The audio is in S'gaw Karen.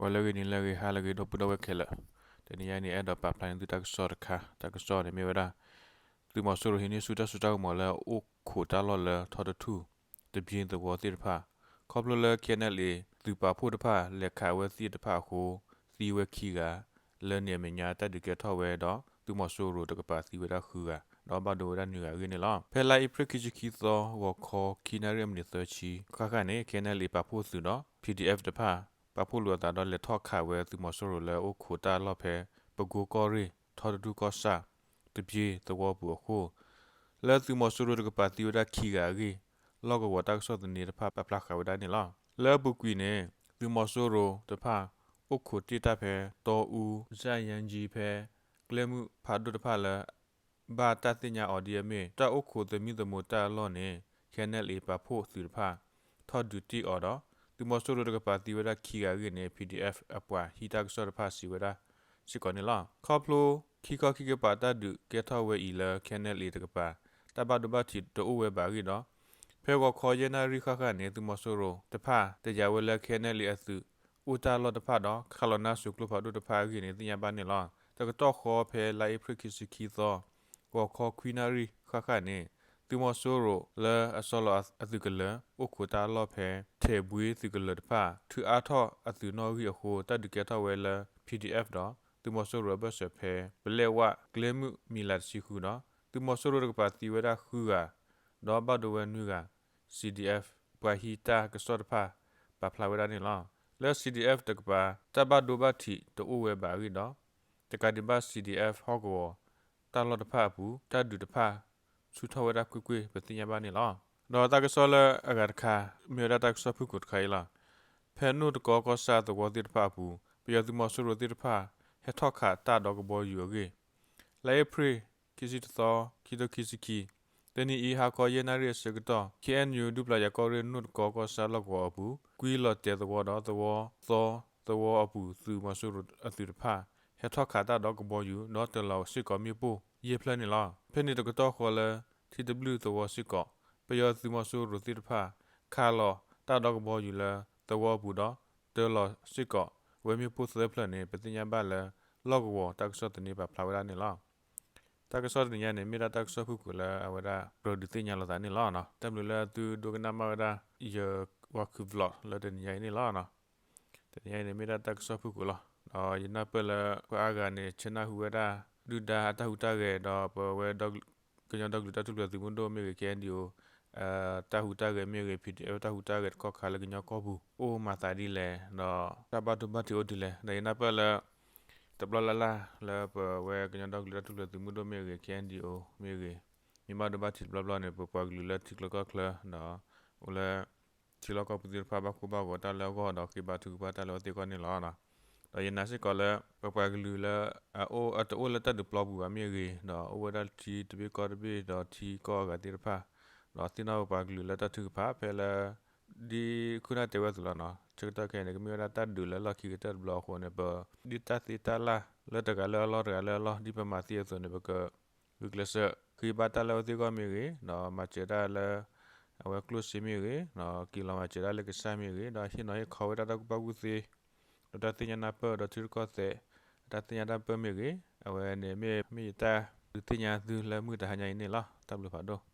ဂီၤလၢအဂ့ၤ နံၤလၢအဂ့ၤ ဟါလၢအဂ့ၤ ဒီပုၢ်ဒီဝဲၢ်ခဲလၢာ်, တနံၤညါအံၤန့ၣ် အဲၣ်ဒိးပာ်ဖျါန့ၢ်သုတၢ်ကစီၣ်တခါ, တၢ်ကစီၣ်န့ၣ်မ့ၢ်ဝဲဒၣ် သုးမီၤစိရိၤဟံးန့ၢ်ဆူၣ်တၢ်စိတၢ်ကမီၤလၢ အိၣ်ခိးတၢ်လီၢ်လၢထီတထူၣ်, တဘျ့သဝီသ့ၣ်တဖၣ်, ခီဖျိလၢ K N L A သုးပာ်ဖှိၣ်တဖၣ် လဲၤခးဝဲသ့ၣ်တဖၣ်အဃိ သံဝဲခံဂၤ, လၢန့ၣ်အမဲာ်ညါတၢ်ဒုးကဲထီၣ်ဝဲဒီး သုးမီၤစိရိၤတကပၤသံဝဲဒၣ်ဃုဂၤ, ဒီးဘၣ်ဒိဝဲဒၣ်နွံဂၤအဂ့ၢ်န့ၣ်လီၤ. ဖဲလါအ့ဖြ့ၣ်ခံဆံခံသီ ဂီၤခီခွံနၣ်ရံၣ်အမံးနံးသၢဆံ ဃၣ်ဃၣ်န့ၣ် K N L A ပာ်ဖှိၣ်သုးဒီး P D F တဖၣ် ပာ်ဖှိၣ်လိာ်အသးဒီးလဲၤထီၣ်ခးဝဲသုးမီၤစိရိၤလၢအိၣ်ခိးတၢ်လီၢ်ဖဲ ပကိကီၢ်ရ့ၣ် ထီတထူၣ်ကီၢ်ဆၣ် တဘျ့သဝီပူၤအဃိ လၢသုးမီၤစိရိၤတကပၤသံဝဲဒၣ်ခံဂၤအဂ့ၢ် လီၢ်ကဝီၤတၢ်ကစီၣ်သန့တဖၣ်ပာ်ဖျါဃာ်ဝဲဒၣ်န့ၣ်လီၤ. လၢအပူၤကွံာ်န့ၣ် သုးမီၤစိရိၤတဖၣ် အိၣ်ခိးတ့ၢ်တၢ်ဖဲ တီအူ စၣ်ယၣ်ကၠံ ဖဲ ကျဲမုၢ်ဖးဒိၣ်တဖၣ်လၢ ဘၣ်တၢ်သ့ၣ်ညါအီၤဒ်အမ့ၢ် တၢ်အိၣ်ခိးသမံသမိးတၢ်အလီၢ်န့ၣ် K N L A ပာ်ဖှိၣ်သုးတဖၣ် ထီၣ်ဒုးတ့ၢ်အီၤဒီး သုးမီၤစိရိၤတကပၤသံဝဲဒၣ်ခံဂၤအဂ့ၢ်န့ၣ် P D F အပှၤဟံးတၢ်ကစီၣ်တဖၣ်စံးဝဲဒၣ်စ့ၢ်ကီးန့ၣ်လီၤ. ခီဖျိခံခီခံကပၤတၢ်ဒုးကဲထီၣ်ဝဲအံၤလၢ K N L A တကပၤ တၢ်ဘၣ်ဒိဘၣ်ထံးတအိၣ်ဝဲဘၣ်အဂ့ၢ်ဒီး ဖဲဂီၤခီယဲၢ်နၣ်ရံၣ်ဃၣ်ဃၣ်န့ၣ် သုးမီၤစိရိၤတဖၣ် တယာ်ဝဲလၢ K N L A အသုး အိၣ်တၢ်လီၢ်တဖၣ်ဒီး ခးလီၤနါစိၤကျိဖးဒိၣ်တဖၣ်အဂ့ၢ်န့ၣ် သ့ၣ်ညါဘၣ်န့ၣ်လီၤ. တကတီၢ်ဃီဖဲလါအ့ဖြ့ၣ်ခံဆံခံသီ ဂီၤခီခွံနၣ်ရံၣ်ဃၣ်ဃၣ်န့ၣ် သုးမီၤစိရိၤလၢအဆီလီၤအသုးကလၢၤ အိၣ်ခိးတၢ်လီၢ်ဖဲ ထဲးဘှ့သုးကလၢၤတဖၣ် ထုးအါထီၣ်အသုးနီၣ်ဂံၢ်အဃိ တၢ်ဒုးကဲထီၣ်ဝဲလၢ P D F ဒီး သုးမီၤစိရိၤအဘၢၣ်စၢၤဖဲ ပလဲၣ်ဝၣ် ကျဲမုၢ်မံၤလၤတဆံဃုဒီး သုးမီၤစိရိၤတကပၤသံဝဲဒၣ်ဃုဂၤ ဒီးဘၣ်ဒိဝဲနွံဂၤ C D F ပှၤဟံးတၢ်ကစီၣ်တဖၣ် ပာ်ဖျါဝဲဒၣ်န့ၣ်လီၤ. လၢ C D F တကပၤ တၢ်ဘၣ်ဒိဘၣ်ထံးတအိၣ်ဝဲဘၣ်အဂ့ၢ်ဒီး တကးဒံးဘၣ် C D F ဟီၣ်ကဝီၤ တၢ်လီၢ်တဖၣ်အပူၤ တၢ်ဒုးတဖၣ် ဆူၣ်ထီၣ်ဝဲဒၣ်ကွ့ၢ်ကွ့ၢ် ပသ့ၣ်ညါဘၣ်န့ၣ်လီၤ. ဒီးတၢ်ကစီၣ်လၢအဂၤတခါ မ့ၢ်ဝဲဒၣ်တၢ်ကစီၣ်ဖုၣ်ကိာ်တခါအံၤလီၤ. ဖဲနိၣ်တကီကီၢ်ဆၣ်သဝီသ့ၣ်တဖၣ်အပူၤ ပယီၤသုးမီၤစိရိၤသ့ၣ်တဖၣ် ဟဲထီၣ်ခးတၢ်ဒီးကဘီယူၤအဂ့ၢ် လါအ့ဖြ့ၣ် ခံဆံတသီ ခံထိခံဆံခံ, တနံၤအံၤ ဟါခီယဲၢ်နၣ်ရံၣ်အဆၢကတီၢ် K N U ဒူပျၤယၤကီၢ်ရ့ၣ် နိၣ်တကီကီၢ်ဆၣ်လီၢ်ကဝီၤအပူၤ ကွံလီၤတဲာ်သဝီဒီးသဝီသီသဝီအပူၤ သုးမီၤစိရိၤအသုးတဖၣ် ဟဲထီၣ်ခးတၢ်ဒီးကဘီယူၤ ဒီးတၢၤလီၤစ့ၢ်ကီးမ့ၣ်ပိၢ်ယဲၢ်ဖျၢၣ်န့ၣ်လီၤ. ဖဲန့ၣ်တကတီၢ်ဃီလၢ ထံတဘျုၣ်သဝီစ့ၢ်ကီး ပယီၤသုးမီၤစိရိၤသ့ၣ်တဖၣ် ခးလီၤတၢ်ဒီးကဘီယူၤလၢသဝီအပူၤဒီး တၢၤလီၤစ့ၢ်ကီးဝဲမ့ၣ်ပိၢ်သၢဖျၢၣ်န့ၣ် ပသ့ၣ်ညါဘၣ်လၢ လီၢ်ကဝီၤတၢ်ကစီၣ်သန့ပာ်ဖျါဝဲဒၣ်န့ၣ်လီၤ. တၢ်ကစီၣ်တနံၤညါန့ၣ် မ့ၢ်ဒၣ်တၢ်ကစီၣ်ဖုၣ်ကိာ်လၢအဝဲဒၣ် ကြၢးဒုးသ့ၣ်ညါလိာ်သးန့ၣ်လီၤ. တၢ်ဘျုးလၢသုဒိကနၣ်မၣ်ဝဲဒၣ် ယဝၤခုၣ် vlog လၢတနံၤညါအံၤန့ၣ်လီၤ. တနံၤညါအံၤန့ၣ် မ့ၢ်ဒၣ်တၢ်ကစီၣ်ဖုၣ်ကိာ်လီၤ. ဒီးယနၢ်ပၢၢ်လၢပှၤအါဂၤန့ၣ် ဆၢနၢ်ဟူဝဲဒၣ် ဒုၣ်ဒါအတၢ်ဟူးတၢ်ဂဲၤ ဒီးပဝဲ ကညီဒီကလုာ်တၢ်ထူၣ်ဖျဲးသုးမုၢ်ဒိၣ်မ့ၢ်ဂ့ၤ K N D O တၢ်ဟူးတၢ်ဂဲၤမ့ၢ်ဂ့ၤ P D F တၢ်ဟူးတၢ်ဂဲၤတခီခါလၢကညီကီၢ်ပူၤ အိၣ်မၤသးဒ်လဲၣ် ဒီးတၢ်ဘၣ်ဒိဘၣ်ထံးအိၣ်ဒ်လဲၣ် ဒီးယနၢ်ပၢၢ်လၢ တဘျီလၢ်လၢ်လၢပဝဲကညီဒီကလုာ်တၢ်ထူၣ်ဖျဲးသုးမုၢ်ဒိၣ်မ့ၢ်ဂ့ၤ K N D O မ့ၢ်ဂ့ၤ မ့ၢ်ဘၣ်ဒိဘၣ်ထံးတဘျီဘျီန့ၣ် ပပှၤကလုာ်လၢထံချၢကီၢ်ချၢ ဒီးအိၣ်လၢ ထံလီၢ်ကီၢ်ပူၤသ့ၣ်တဖၣ် ဘၣ်ကိၢ်ဘၣ်ဂီၤတၢ်လၢအဂီၢ် ဒီးဃ့ဘါထုကဖၣ်တၢ်လၢအဝဲသ့ၣ်အဂီၢ်န့ၣ်လီၤ. ဒီးယနာ်စ့ၢ်ကီးလၢ ပပှၤကလုာ်လၢ အအိၣ်အတအိၣ်လၢတၢ်ဒုးပျီပူၤဘၣ်မ့ၢ်ဂ့ၤ ဒီးအိၣ်ဝဲဒၣ်ထံတဘ့ၣ်ကီၢ်တဘ့ၣ် ဒီးထံကီၢ်အဂၤသ့ၣ်တဖၣ် ဒီးသ့ၣ်နီၣ်ပပှၤကလုာ်လၢတၢ်ထုကဖၣ် ဖဲလၢ ဒ်ခိၣ်နၢ်တဲဝဲအသိးလီၤနီၤ ဆၢကတီၢ်ခဲအံၤန့ၣ် ကမ့ၢ်ဝဲဒၣ်တၢ်ဒုးလၢလီၢ်ခံကတၢၢ်တဘျီအဃိန့ၣ် ပ ဒ်တၢ်သ့တၢ်လၢ်လၢတဂၤလၢအလီၢ်တဂၤလၢအလီၢ် ဒ်ပမၤသ့အသိးန့ၣ် ပက ဂုာ်ကျဲးစၢး ဃ့ဘါတၢ်လၢအဝဲသ့ၣ်အဂီၢ်မ့ၢ်ဂ့ၤ ဒီးမၤစၢၤတၢ်လၢ အဝဲကျိၣ်စ့မ့ၢ်ဂ့ၤ ဒီးက့ၤလီၤမၤစၢၤတၢ်လၢကစၢ်မ့ၢ်ဂ့ၤ ဒီးဟ့ၣ်နီၤဟ့ၣ်ခီဝဲဒၣ်တၢ်ကူၣ်ဘၣ်ကူၣ်သ့ ဒီးတၢ်သ့ၣ်ညါနၢ်ပၢၢ် ဒီးထံရူၢ်ကီၢ်သဲး တၢ်သ့ၣ်ညါတၢ်ပၢၢ်မ့ၢ်ဂ့ၤ အဝဲန့ၣ်မ့ၢ် မ့ၢ်ယတၢ်ဒုးသ့ၣ်ညါသုလၢမုၢ်တဟါညါအံၤန့ၣ်လီၤ. တၢ်ဘျုးဖးဒိၣ်.